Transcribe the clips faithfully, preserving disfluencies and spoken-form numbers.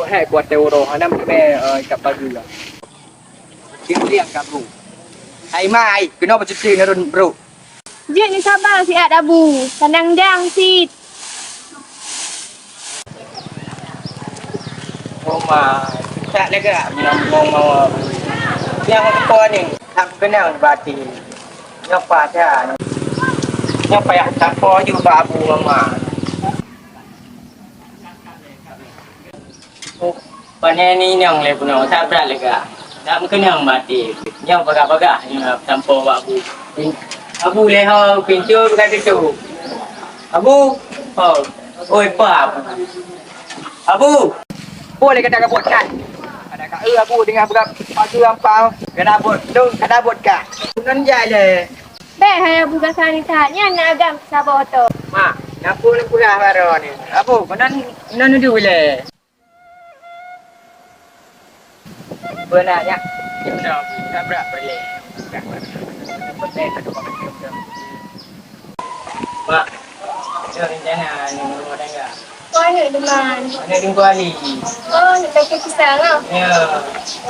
Hai kuat teuh uroe, hana meuteumé, eh, ikat pageue lah. Tieng-tieng ka, Bro. Hai, Mai, keunoe beucuti nurun, Bro. Jeuet neusaba siat, Abu. Tanang dang cit. Oh, ma, tak lega meunyoe ngomong. Nyang ko ni, tak keunong bati. Nyoe pajan. Nyoe payah tapo ju bak Abu, ma. Oh, pane ni inong lé bunoe, that brat lega. That meukeunong bati. Nyoe bagah-bagah nyoe sampoe bak Abu. Abu lé ho, pintoe buka tutup. Abu, ho, oi pa Abu. Abu, po lé gata ka buet that. Ada ka eu Abu deungon buka pageue ampang, gata buet dong, gata buet ka. Nan jai lé. Bèk hai Abu gasa nithat, nyan na agam saboh tô. Ma, na peue neupeugah baroe ni. Abu, meunan, meunan dudoe ilèe. Beuna nyak. Beuna, Abu, tabrak peureulèe. Ma, nyoe rencana ni rumah tangga. Oh, aneuk Duman. Aneuk Teungku Ali. Oh, aneuk laki pisang ah? Ya.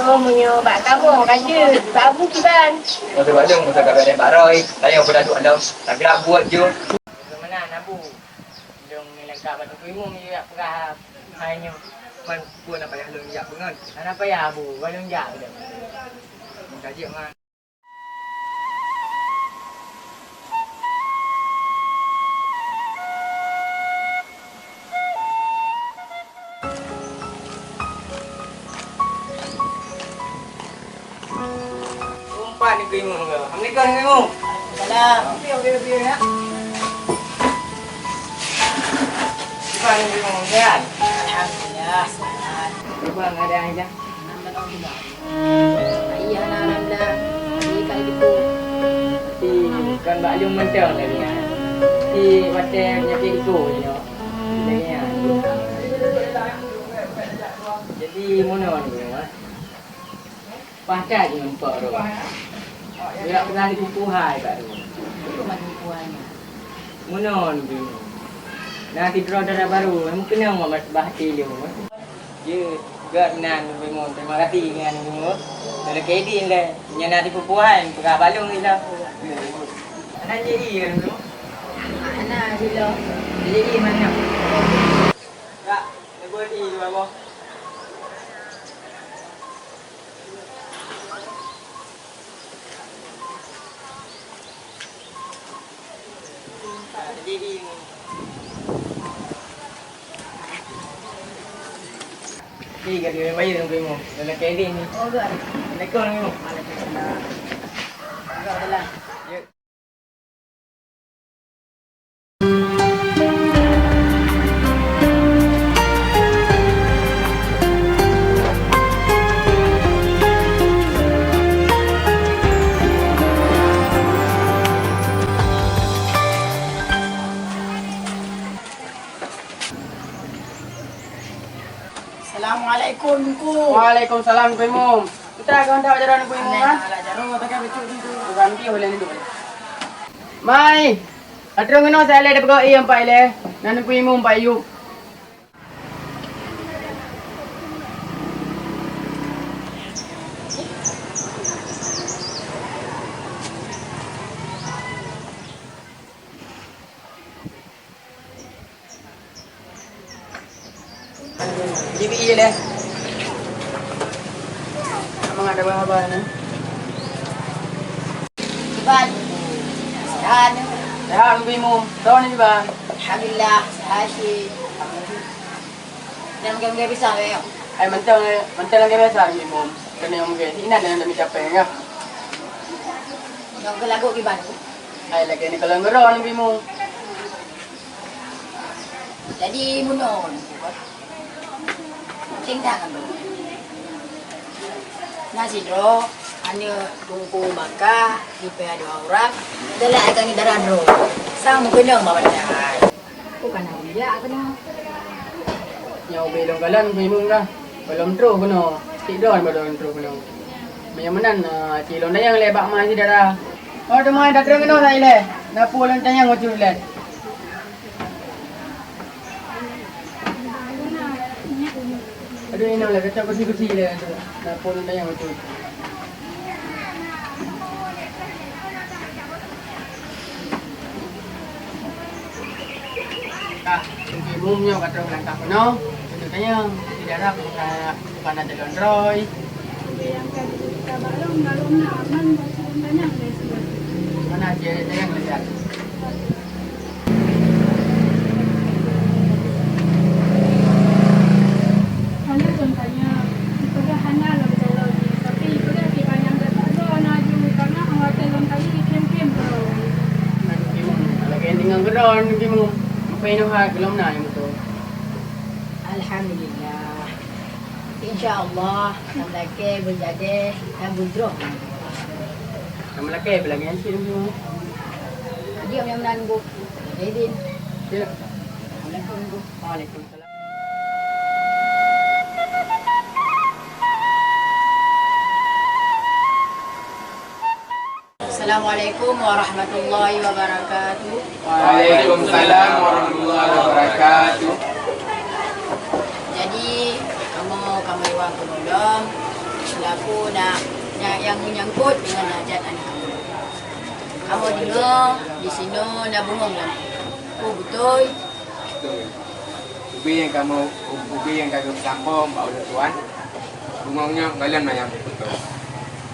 Oh, meunyoe bak kamoe ka jeuet, bak Abu kiban? Masa bak lôn, masa ka bèrèh baroi, tayong peudaduek lom, tagerak buet ju. Meunan, Abu. Lôn meulangkah bak Teungku Imum, yue jak peugah hai nyoe. Man, peue na payah lôn jak peungon? Hana payah, Abu, bak lôn jak lom. Meuka jeuet, man. Umpat ni bingung ke? Assalamualaikum. Waalaikumsalam. Umpat ni bingung kan? Alhamdulillah, sehat. Cuba ngadang aja. Iya, nah, nah, nah. Di kali itu. Di, kan bak lôn mantong lagi, ya. Di, watèe nyakit iku, you know. Lagi, ya. Jadi, mono ni, ya. Pakat ngon Pak Ro. Gerak peugah di kuku hai, Pak Ro. Mono ni, na sidroe dara barô, meukeunong mak bah hati lôn. Jeuet, gét nan, Bimong. Terima kasih nyan, Bimong. Kalau kedi lé, nyan na tipu puhan, peugah balong ila. Ana jadi kan tu? Ana silo. Jadi mana? Kak, lebu di dua boh. Tiga dia bayar nunggu ilmu. Dalam keding ni. Oh, enggak. Assalamualaikum, Ilmu. Waalaikumsalam. Enggak, jalan. Ya. Assalamualaikum, Teungku. Waalaikumsalam, Teungku Imum. Entah kau hantar jaroe Teungku Imum, kan? Alah, jaroe, tak ada becut, Teungku. Bukan dia boleh duduk. Mai, atra ngeno saya le dapet kau iya empat ile. Nan Teungku Imum empat yub. J B E deh. Emang ada haba ni? Iban. Sehat. Sehat, Teungku Imum. Tahu ni, Iban? Alhamdulillah, sehat sih. Dan mungkin-mungkin bisa, ya. Ai, mantong, eh, mantong lagi biasa, Teungku Imum. Kena mungkin. Inan yang nak mencapai, ya. Yang ke lagu Iban. Ai, lagi ni kalau ngerang, Teungku Imum. Jadi, bunoe, cintang kan tu. Na sidroe aneuk Teungku Maka, jipeuhah dua urang, galak akan darah droe. Sang meukeunong bak badan. Bukan aku jak keunoe. Nyoe ubé lôn kalon Teungku Imum dah. Belom troh keunoe. Cit droe belom troh keunoe. Meunyoe meunan, ah, ci lôn tanyong lé bak ma sidara. Oh, teuma datang keunoe sai lé. Na peue lôn tanyong bacut lé. Inoe lah, kacau kursi-kursi lah tu. Dapur tayang tu. Kak, mungkin mum nyoe ka trok langkah keunoe. Untuk tanya, tidak ada bukan, bukan ada calon roy. Nyang ka dibuka balong, balong na aman, bak sidang tanyang lé sidang. Mana dia tayang lé? Hana lôn tanyong, ipeugah hana lôn calon, tapi ipeugah kiban nyang gata droe na aju, karna watèe lôn tanyong ikhém-khém droe. Lagèe deungon keudroe, Mum. Sampai nyoe hai, belum na nyang beutôi. Alhamdulillah. Insya Allah, akan lakèe beujadèh dan beudroe. Kamu lakèe, beulagèe nyan cit, Mum. Diam nyang meunan, Bu. Izin. Ya. Assalamualaikum. Waalaikumsalam. Assalamualaikum warahmatullahi wabarakatuh. Waalaikumsalam warahmatullahi wabarakatuh. Jadi, kamoe, kamoe iwa keu lôn seulaku na, na nyang meunyangkot deungon hajat aneuk kamoe. Kamoe deungoe disinoe na bungong lam. Oh, beutôi. Ubé nyang kamoe, ubé nyang ka geupeusampoe bak ulôn tuan, bungong nyoe gohlom na nyang beutôi.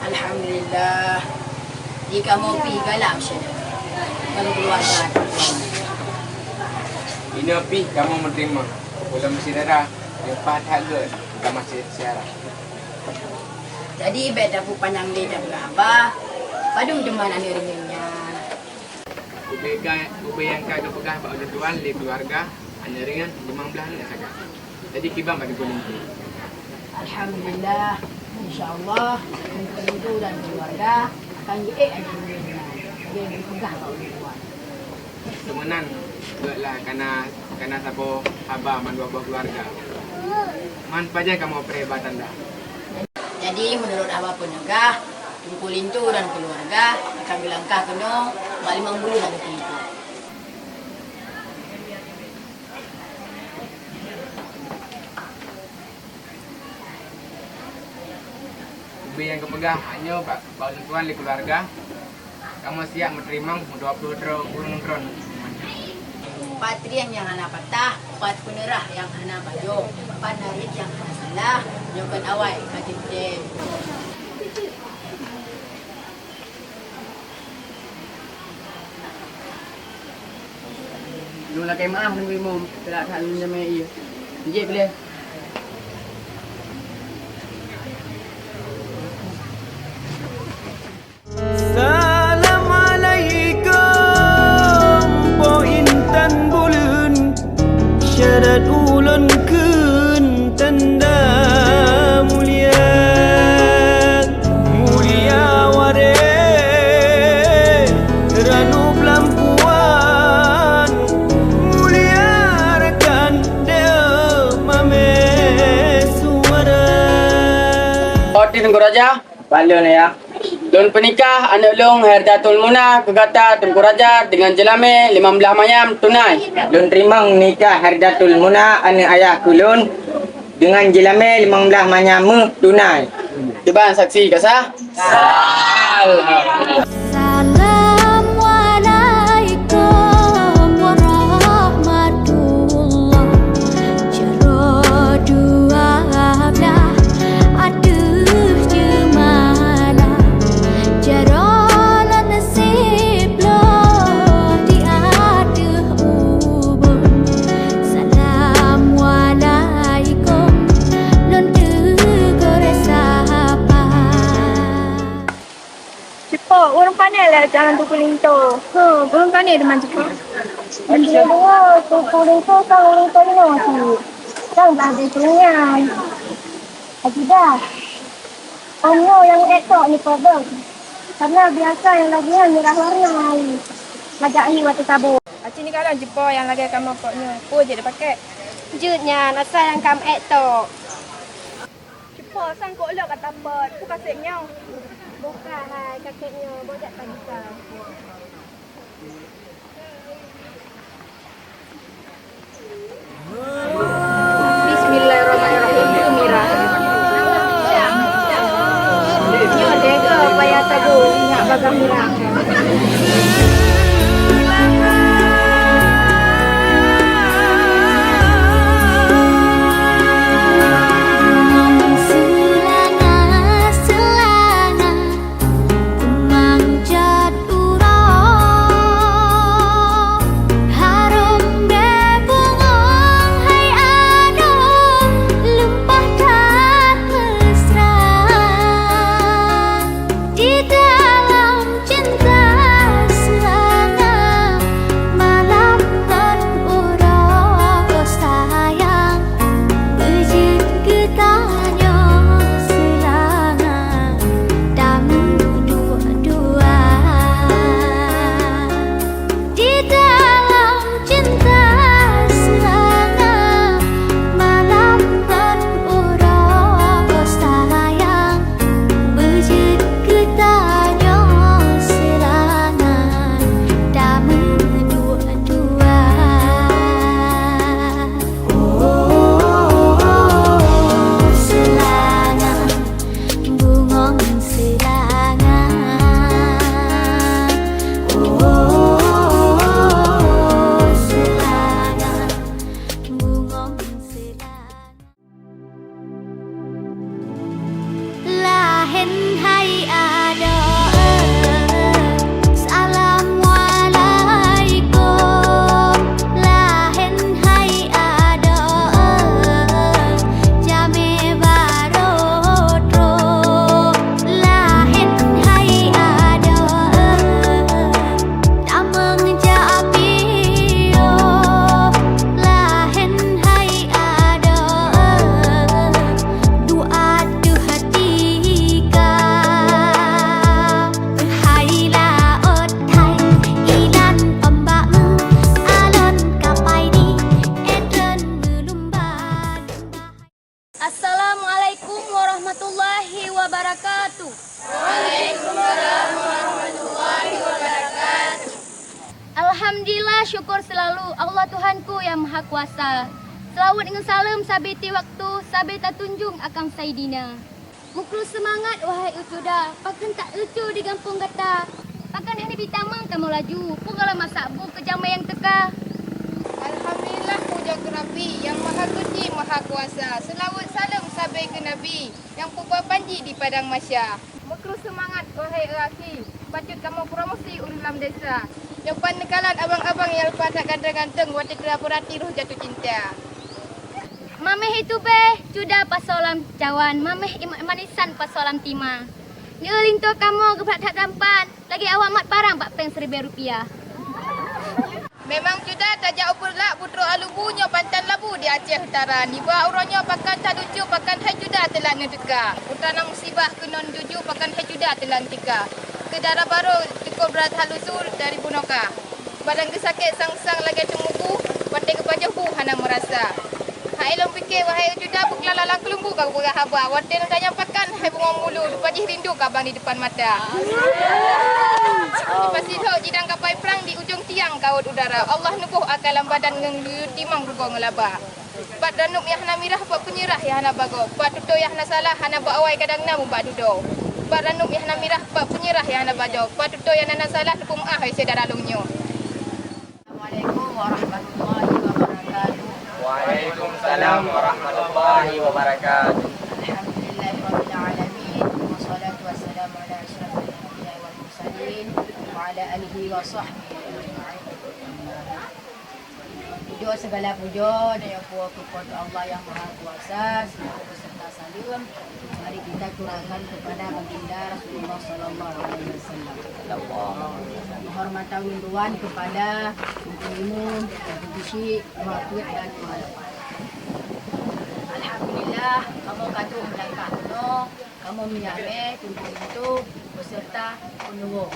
Alhamdulillah, di kamoe pih galak syedara ngon keuluwarga. Inoe pih kamoe meuteurimong ulôn syedara leupah that gét kamoe syedara. Jadi, bèk tapeupanjang lé tapeugah haba, padum teuma aneuk rinyeun nyan. Ubé ka, ubé nyang ka geupeugah bak ulôn tuan lé keuluwarga, aneuk rinyeun limong blaih aneuk sagai. Jadi kiban bak Teungku Linto. Alhamdulillah, insya Allah Teungku Linto dan keuluwarga akan geuék aneuk rinyeun nyan lagèe geupeugah bak ulôn tuan. Seumeunan geuh lah kana, kana saboh haba mandua boh keuluwarga. Man pajan kamoe preh ba tanda. Jadi, meunurot haba peuneugah, Teungku Linto dan keuluwarga akan geulangkah keunoe bak limong buleuen lagèe keunoe. Ubé nyang geupeugah nyoe bak, bak ulôn tuan lé keuluwarga. Kamoe siap meuteurimong meudua ploh droe ureueng droen. Pat rieng nyang hana patah, pat peuneurah nyang hana bajoe, pat narit nyang hana salah, nyoe kon awai ka teuntèe. Lôn lakèe meu'ah ngon Imeum, teulat that lôn jamèe ié. Jeuet lé. Assalamualaikum, Po Intan Buleuen, syarat ulôn kheun tanda mulia. Mulia wareh ranup lampuan, mulia rakan deuh mamèh suara. Teungku Raja. Bak lôn, ya. Lôn peunikah aneuk lôn Hairdatul Muna keu gata Teungku Raja deungon jeulamèe limong blaih manyam tunai. Lôn teurimong nikah Hairdatul Muna aneuk ayah keu lôn deungon jeulamèe limong blaih manyam meuh tunai. Kiban saksi ka sah? Sah. Alhamdulillah. Assalamualaikum warahmatullah. Jaroe dua blah ateueh jeumala, jaroe lôn siploh di ateueh ubon. Assalamualaikum, lôn teugor sapa. Cit Po, ureueng pané lé jalan Teungku Linto. Huh, ureueng pané teuma Cit Po. Aci deungoe Teungku Linto sang ureueng pané cit. Sang blah di sungai. Aci dah. Tanyoe nyang ék tok nyoe Po beuh. Karena biasa nyang lagèe nyan mirah warna. Lagak hi watèe saboh. Aci neukalon Cit Po nyang lagèe kamoe kok nyoe. Peue jeuet dipaké? Jeuet nyan, asai nyang kam ék tok. Cit Po, sang kok lheueh ka tapot, peue kasét nyoe? Buka hai, kasét nyoe, bojak ka buka. Bismillahirrahmanirrahim. Peue mira? Syukur seulalu Allah Tuhanku nyang Mahakuasa. Seulaweuet ngon saleuem sabe tieb waktu, sabe tatunjong akang Saidina. Meukru seumangat, wahai Ucuda, pakon that lucu di gampông gata? Pakon hana jitamong kamoe laju, peue gohlom masak bu keu jamé nyang teuka? Alhamdulillah, pujoe keu Rabbi nyang Maha Suci, Mahakuasa. Seulaweuet saleuem sabe keu Nabi nyang peuba panji di padang mahsya. Meukru seumangat, wahai akhi, pacut kamoe promosi ureueng lam desa. Nyoe pan neukalon abang-abang nyang leupah that ganteng-ganteng watée teupeurati roh jatuh cinta. Maméh itubée, Cuda pasoe lam cawan, maméh im-, manisan pasoe lam tima. Nyoe linto kamoe geubrat that tampan, lagée awak mat parang bak péng siribée rupiah. Memang Cuda tajak u Peureulak, putroe Alubu nyoe pantan labu di Aceh Utara. Nibak uroe nyoe pakon that lucu, pakon hai Cuda teulat neuteuka. Putra na musibah keunoe juju, pakon hai Cuda teulat neuteuka. Keu dara barô cukôp brat that lucu dari bunoe ka. Badan geusakét sang-sang lagée teumubu, watée geupajoh bu hana meurasa. Hai lôn pike, wahai Cuda, beukeulala lam keulumbu ka geupeugah haba. Watée neutanyong pakon hai bungong bulu, rupa jih rindu ka bang di depan mata. Di Pasidhok jidang kapai prang, di ujong tiang kawot udara. Allah neuboh akai lam badan ngon geuyue timang rugoe ngon laba. Pat ranub nyang hana mirah, pat peunyirah nyang hana bagoe, pat tutoe nyang hana salah, hana bak awai kadang na mubak dudoe. Pat ranub nyang hana mirah, pat peunyirah nyang hana bagoe, pat tutoe nyang hana salah, neupeumeu'ah hai syedara lôn nyoe. Assalamualaikum warahmatullahi wabarakatuh. Waalaikumsalam warahmatullahi wabarakatuh. Alhamdulillahirabbil alamin, wassalatu wassalamu ala asyrafil anbiya wal mursalin, wa ala alihi wa sahbihi ajma'in. Pujoe sigala pujoe na nyang puwoe keu Po teu Allah Nyang Mahakuasa, seumoga beuseureuta saleuem mari kita curahkan kepada Baginda Rasulullah sallallahu alaihi wasallam. Penghormatan ulôn tuan kepada Teungku Imum, Teungku Geuchik, Tuha Peuet dan Tuha Lapan. Alhamdulillah, kamoe ka troh meulangkah keunoe, kamoe meujamé Teungku Linto beuseureuta peunuwoe.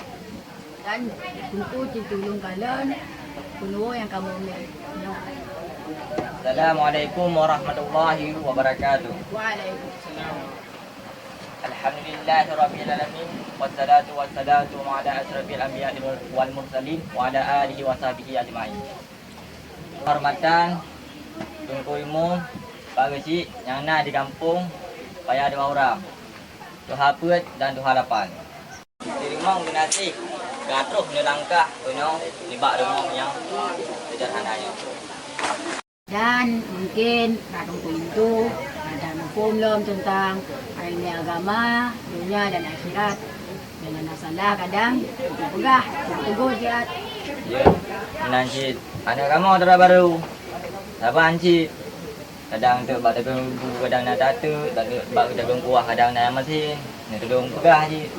Dan teungku cit tulông kalon peunuwoe nyang kamoe mé nyoe. Assalamualaikum warahmatullahi wabarakatuh. Waalaikumsalam. Alhamdulillahirabbil alamin, wassalatu wassalamu ala asyrafil anbiya wal mursalin, wa ala alihi wa sahbihi ajmain. Keuhormatan Teungku Imum, Pak Geuchik nyang na di gampông Paya Dua Uram, Tuha Peuet dan Tuha Lapan. Teurimong geunaséh ka troh neulangkah keunoe nibak rumoh nyang seuderhana nyoe. Dan mungkin bak Teungku Linto, ada muphom lom teuntang ileumèe agama, donya dan akhirat. Nyang na salah kadang, peugah, teugôt jih. Ya, meunan cit. Aneuk kamoe dara barô. Saban cit. Kadang teuk bak tapeue bu, kadang na tateuk, bak, bak tapeue kuah, kadang na masin. Neutulông peugah cit.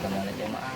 Kamoe na jeumaáh.